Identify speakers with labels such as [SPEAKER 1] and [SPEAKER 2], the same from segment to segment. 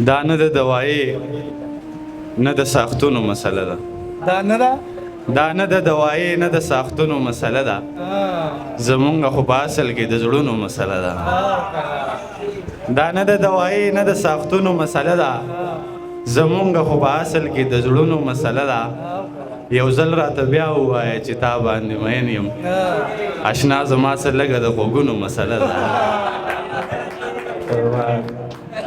[SPEAKER 1] دا نه د دوايي نه د ساختونو مسله ده.
[SPEAKER 2] دا نه ده،
[SPEAKER 1] دا نه د دوايي نه د ساختونو مسله ده، زمونږ خو په اصل کې د زړونو مسله ده. دا نه د دوايي نه د ساختونو مسله ده، زمونږ خو په اصل کې د زړونو مسله ده. یو ځل راته بیا ووایه چې تا باندې مین یم، اشنا زما څه لږه د غوږونو مسله ده.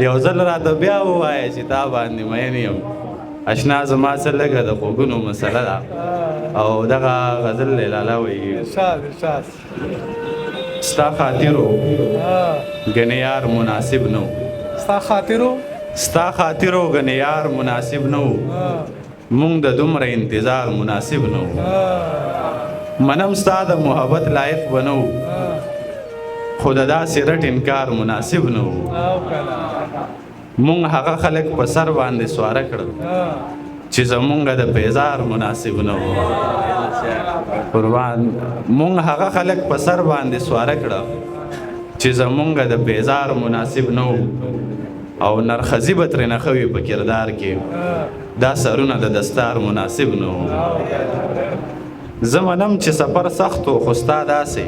[SPEAKER 1] یو ځل راته بیا ووایه چې تا باندې مین یم، اشنا زما څه لږه د غوږونو مسله ده. او دغه غزل دی لالا وایي.
[SPEAKER 2] ارشاد ارشاد.
[SPEAKER 1] ستا خاطرو ګنې یار مناسب نه و،
[SPEAKER 2] ستا خاطرو،
[SPEAKER 1] ستا خاطرو ګنې یار مناسب نه و، مونږ د دومره انتظار مناسب نه و. منم ستا د محبت لایق به نه و، خو د داسې رټ انکار مناسب نه و. مونږ هغه خلک په سر باندې سواره کړل چې زمونږ د پیزار مناسب نه و. قربان، مونږ هغه خلک په سر باندې سواره کړه چې زمونږ د پیزار مناسب نه و. او نرخزي به ترې نه ښه وي په کردار کې، دا سرونه د دستار مناسب نه و. زه منم چې سفر سخت و، خو ستا داسې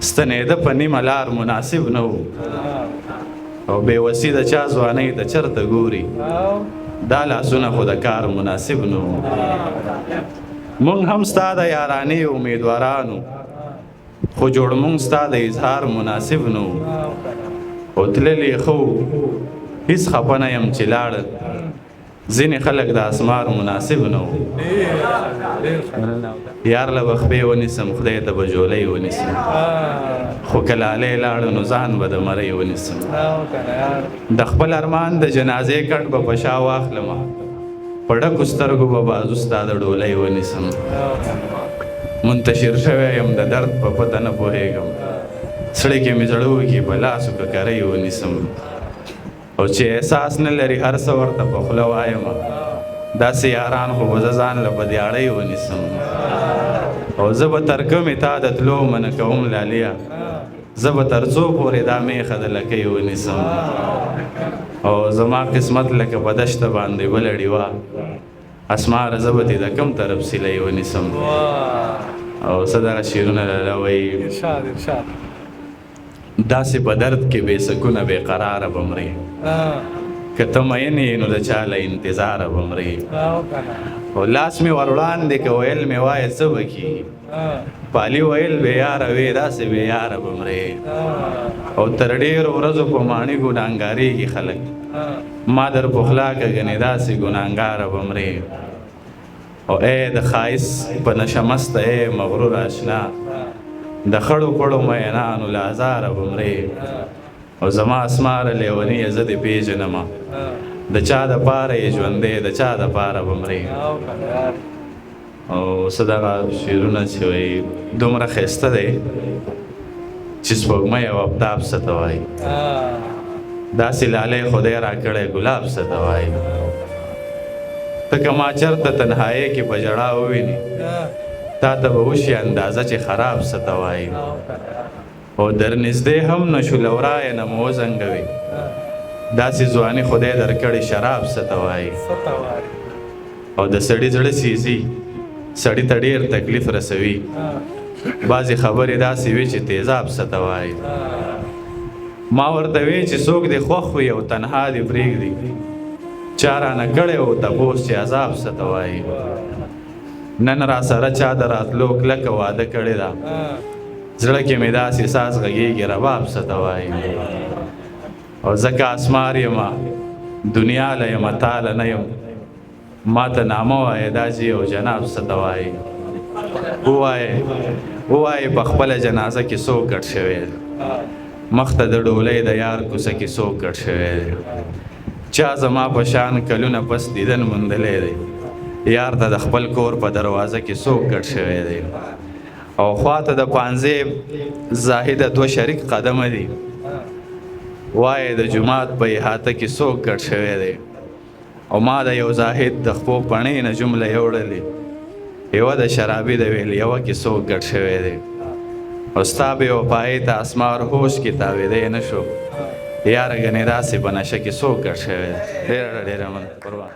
[SPEAKER 1] ستنېده په نیمه لار مناسب نه و. او بېوسي د چا ځوانۍ ته چرته ګوري، دا لاسونه خو د کار مناسب نه و. مونږ هم ستا د یارانې امیدوارانو، خو جوړ مونږ ستا د اظهار مناسب نه و. او تللی ښه وو، هیڅ خفه نه یم چې لاړل، ځینې خلک د اسمار مناسب نه وو. یار له به خپې ونیسم، خدای ته به جولۍ ونیسم، خو که لالی لاړو نو ځان به د مرۍ ونیسم. د خپل ارمان د جنازې کټ به په شا واخلم، په ډکو سترګو به بازو ستا د ډولۍ ونیسم. منتشر شوی یم د درد په پته نه پوهېږم، څړې کې مې زړه وکړي په لاسو ککرۍ ونیسم. او چې احساس نه لري هر څه ورته په خوله وایم، داسې یاران خو به زه ځان له په دیاړۍ ونیسم. او زه به تر کومې تا د تلو منع کوم لالیه، زه به تر څو پورې دا میخه د لکۍ ونیسم. او زما قسمت لکه په دشته باندې بله ډیوه، اسماره زه به دې د کوم طرف سیلۍ ونیسم. او څه دغه شعرونه لالا وایي.
[SPEAKER 2] ارشاد ارشاد.
[SPEAKER 1] داسې په درد کې بې سکونه بې قراره به مرې، که ته مین یې نو د چا له انتظاره به مرې. او لاس مې ور وړاندې که ویل مې وایه څه به کېږي، پالي ویل بې یاره وې داسې بې یاره به مرې. او تر ډېرو ورځو په ماڼي ګناهګارېږي خلک، ما در پخلا که ګنې داسې ګناهګاره به مرې. او ای د ښایست په نشه مسته ای مغرور اشنا، د خړو پړو مینانو له ازاره به مرې. او زما اسماره لیونیه زه دې پېژنمه، د چا دپاره یې ژوندی د چا دپاره به مرې. او څه دغه شعرونه چې وایي دومره ښایسته دی چې سپوږمۍ او افتاب څه ته وایي، داسې لالی خدای راکړی ګلاب څه ته وایي. ته که ما چېرته تنهایۍ کې په ژړا ووینې، تا ته به وشي اندازه چې خراب څه ته وایي. او در نږدې هم نه شو له ورایه نه مو وزنګوي، داسې ځواني خدای درکړې شراب څه ته وایي. او د سړي زړه سیزي، سړي ته ډېر تکلیف رسوي، بعضې خبرې داسې وي چې تیزاب څه ته وایي. ما ورته وی چې څوک دې خوښ وي او تنها دې پرېږدي، چا رانه کړی و تپوس چې عذاب څه ته وایي. نن را سره چا د راتلو کلکه واده کړې ده، زړه کې مې داسې ساز غږېږي رباب څه ته وایي. او ځکه اسمار یم، دنیا له یم، تا له نه یم، ما ته نامه وایه دا چې یو جناب څه ته وایي. ووایه ووایه په خپله جنازه کې څوک ګډ شوی دی، مخته د ډولۍ د یار کوڅه کې څوک ګډ شوی دی. چا زما په شان کلونه پس دیدن موندلی دی، یار ته د خپل کور په دروازه کې څوک ګډ شوی دی. او خواته د پانزې زاهده دوه شریک قدمه دي، وایې د جومات په احاطه کې څوک ګډ شوی دی. او ما د یو زاهد د خپو پڼې نه جمله یوړلې، یوه د شرابي د ویل یوه کې څوک ګډ شوی دی. او ستا بې وفایۍ ته اسمار هوش کې تاوېدی نه شو، یاره ګنې داسې په نشه کې څوک ګډ شوی دی. ډېره ډېره مننه، قربان.